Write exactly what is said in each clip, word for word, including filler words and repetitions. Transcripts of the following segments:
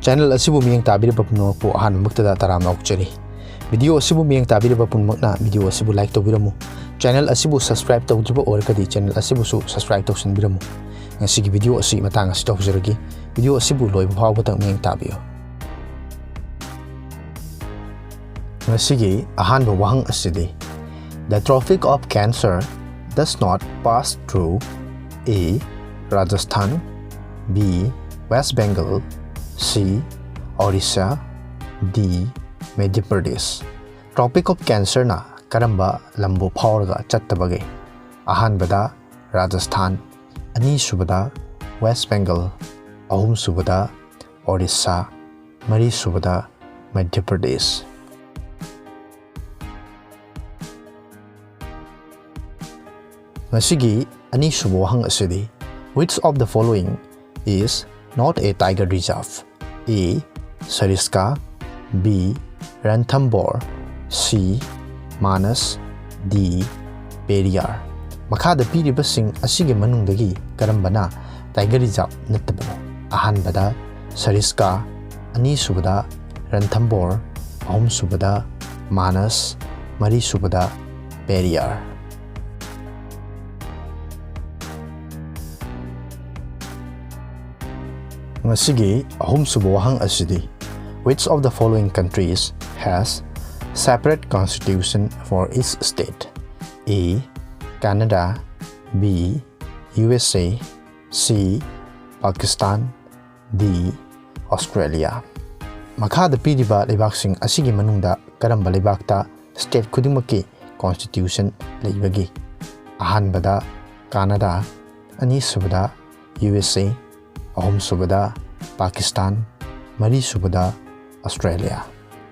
Channel ꯑꯁꯤꯕꯨ ꯃꯤꯠꯌꯦꯡ ꯇꯥꯕꯤꯔꯤꯕ ꯄꯨꯝꯅꯃꯛꯄꯨ ꯑꯍꯥꯟꯕꯃꯛꯇꯗ ꯇꯔꯥꯝꯅ ꯑꯣꯛꯆꯔꯤ꯫ Video ꯑꯁꯤꯕꯨ ꯃꯤꯠꯌꯦꯡ ꯇꯥꯕꯤꯔꯤꯕ ꯄꯨꯝꯅꯃꯛꯅ video ꯑꯁꯤꯕꯨ like ꯇꯧꯕꯤꯔꯝꯃꯨ꯫ Channel ꯑꯁꯤꯕꯨ subscribe ꯇꯧꯗ꯭ꯔꯤꯕ ꯑꯣꯏꯔꯒꯗꯤ channel ꯑꯁꯤꯕꯨꯁꯨ subscribe ꯇꯧꯁꯤꯟꯕꯤꯔꯝꯃꯨ꯫ ꯉꯁꯤꯒꯤ video ꯑꯁꯤ ꯃꯇꯥꯡ ꯑꯁꯤꯗ ꯍꯧꯖꯔꯒꯦ꯫ Video ꯑꯁꯤꯕꯨ ꯂꯣꯏꯕ ꯐꯥꯎꯕꯗ ꯃꯤꯠꯌꯦꯡ ꯇꯥꯕꯤꯌꯨ꯫ ꯉꯁꯤꯒꯤ ꯑꯍꯥꯟꯕ ꯋꯥꯍꯪ ꯑꯁꯤꯗꯤ, The Tropic of Cancer does not pass through A. Rajasthan, B. West Bengal, C. Orissa, D. Madhya Pradesh꯫ Tropic of Cancerꯅ ꯀꯔꯝꯕ ꯂꯝꯕꯨ ꯐꯥꯎꯔꯒ ꯆꯠꯇꯕꯒꯦ? ꯑꯍꯥꯟꯕꯗ ꯔꯥꯖꯁꯊꯥꯟ, ꯑꯅꯤꯁꯨꯕꯗ ꯋꯦꯁ ꯕꯦꯡꯒꯜ, ꯑꯍꯨꯝꯁꯨꯕꯗ ꯑꯣꯔꯤꯁꯥ, ꯃꯔꯤꯁꯨꯕꯗ ꯃꯙ꯭ꯌ ꯄ꯭ꯔꯗꯦꯁ꯫ ꯉꯁꯤꯒꯤ ꯑꯅꯤꯁꯨꯕ ꯋꯥꯍꯪ ꯑꯁꯤꯗꯤ, Which of the following is not a tiger reserve? A. Sariska, B. Ranthambore, C. Manas, D. Periyar꯫ ꯃꯈꯥꯗ ꯄꯤꯔꯤꯕꯁꯤꯡ ꯑꯁꯤꯒꯤ ꯃꯅꯨꯡꯗꯒꯤ ꯀꯔꯝꯕꯅ tiger reserve ꯅꯠꯇꯕꯅꯣ? ꯑꯍꯥꯟꯕꯗ ꯁꯔꯤꯁꯀꯥ, ꯑꯅꯤꯁꯨꯕꯗ ꯔꯟꯊꯝꯕꯣꯔ, ꯑꯍꯨꯝꯁꯨꯕꯗ ꯃꯥꯅꯁ, ꯃꯔꯤꯁꯨꯕꯗ ꯄꯦꯔꯤꯌꯥꯔ꯫ ꯉꯁꯤꯒꯤ ꯑꯍꯨꯝꯁꯨꯕ ꯋꯥꯍꯪ ꯑꯁꯤꯗꯤ, Which of the following countries has separate constitution for its state? A. Canada, B. U S A, C. Pakistan, D. Australia꯫ ꯃꯈꯥꯗ ꯄꯤꯔꯤꯕ ꯂꯩꯕꯥꯛꯁꯤꯡ ꯑꯁꯤꯒꯤ ꯃꯅꯨꯡꯗ ꯀꯔꯝꯕ ꯂꯩꯕꯥꯛꯇ state ꯈꯨꯗꯤꯡꯃꯛꯀꯤ constitution ꯂꯩꯕꯒꯦ? ꯑꯍꯥꯟꯕꯗ ꯀꯥꯅꯥꯗꯥ, ꯑꯅꯤꯁꯨꯕꯗ U S A, ꯑꯍꯨꯝꯁꯨꯕꯗ ꯄꯥꯀꯤꯁꯇꯥꯟ, ꯃꯔꯤꯁꯨꯕꯗ ꯑꯁꯇ꯭ꯔꯦꯂꯤꯌꯥ꯫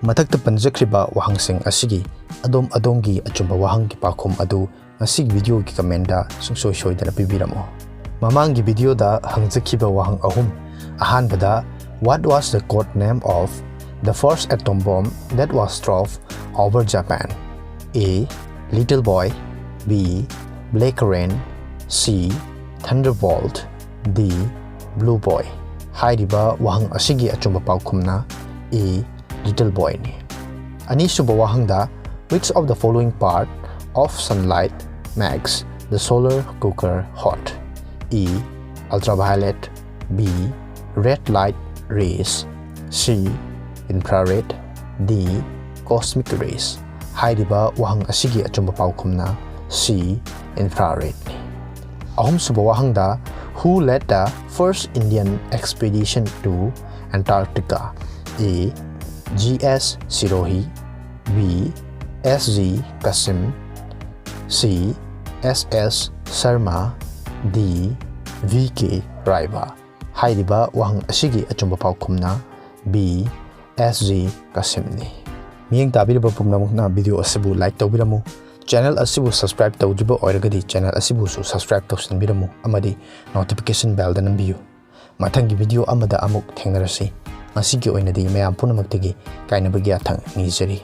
ꯃꯊꯛꯇ ꯄꯟꯖꯈ꯭ꯔꯤꯕ ꯋꯥꯍꯪꯁꯤꯡ ꯑꯁꯤꯒꯤ ꯑꯗꯣꯝ ꯑꯗꯣꯝꯒꯤ ꯑꯆꯨꯝꯕ ꯋꯥꯍꯪꯒꯤ ꯄꯥꯎꯈꯨꯝ ꯑꯗꯨ ꯉꯁꯤꯒꯤ videoꯒꯤ commentꯗ ꯁꯨꯡꯁꯣꯏ ꯁꯣꯏꯗꯅ ꯄꯤꯕꯤꯔꯝꯃꯨ꯫ ꯃꯃꯥꯡꯒꯤ videoꯗ ꯍꯪꯖꯈꯤꯕ ꯋꯥꯍꯪ ꯑꯍꯨꯝ꯫ ꯑꯍꯥꯟꯕꯗ, what was the code name of the first atom bomb that was dropped over Japan? A. Little Boy, B. Black Rain, C. Thunderbolt, D. Blue Boy꯫ ꯍꯥꯏꯔꯤꯕ ꯋꯥꯍꯪ ꯑꯁꯤꯒꯤ ꯑꯆꯨꯝꯕ ꯄꯥꯎꯈꯨꯝꯅ A, little boyꯅꯤ꯫ ꯑꯅꯤꯁꯨꯕ ꯋꯥꯍꯪꯗ, which of the following part of sunlight makes the solar cooker hot? A, ultraviolet, B, red light rays, C, infrared, D, cosmic rays꯫ ꯍꯥꯏꯔꯤꯕ ꯋꯥꯍꯪ ꯑꯁꯤꯒꯤ ꯑꯆꯨꯝꯕ ꯄꯥꯎꯈꯨꯝꯅ C, infraredꯅꯤ꯫ ꯑꯍꯨꯝꯁꯨꯕ ꯋꯥꯍꯪꯗ, who led the first Indian expedition to Antarctica? A, G S Sirohi, B, S G Kassim, C, S S Sharma, D, V K Raiba꯫ ꯍꯥꯏꯔꯤꯕ ꯋꯥꯍꯪ ꯑꯁꯤꯒꯤ ꯑꯆꯨꯝꯕ ꯄꯥꯎꯈꯨꯝꯅ B, S G Kassimꯅꯤ꯫ ꯃꯤꯠꯌꯦꯡ ꯇꯥꯕꯤꯔꯤꯕ ꯄꯨꯝꯅꯃꯛꯅ video ꯑꯁꯤꯕꯨ like ꯇꯧꯕꯤꯔꯝꯃꯨ꯫ Channel ꯑꯁꯤꯕꯨ subscribe ꯇꯧꯗ꯭ꯔꯤꯕ ꯑꯣꯏꯔꯒꯗꯤ channel ꯑꯁꯤꯕꯨꯁꯨ subscribe ꯇꯧꯁꯤꯟꯕꯤꯔꯝꯃꯨ ꯑꯃꯗꯤ notification bellꯗ ꯅꯝꯕꯤꯌꯨ꯫ ꯃꯊꯪꯒꯤ video ꯑꯃꯗ ꯑꯃꯨꯛ ꯊꯦꯡꯅꯔꯁꯤ꯫ ꯉꯁꯤꯒꯤ ꯑꯣꯏꯅꯗꯤ ꯃꯌꯥꯝ ꯄꯨꯝꯅꯃꯛꯇꯒꯤ ꯀꯥꯏꯅꯕꯒꯤ ꯌꯥꯊꯪ ꯅꯤꯖꯔꯤ꯫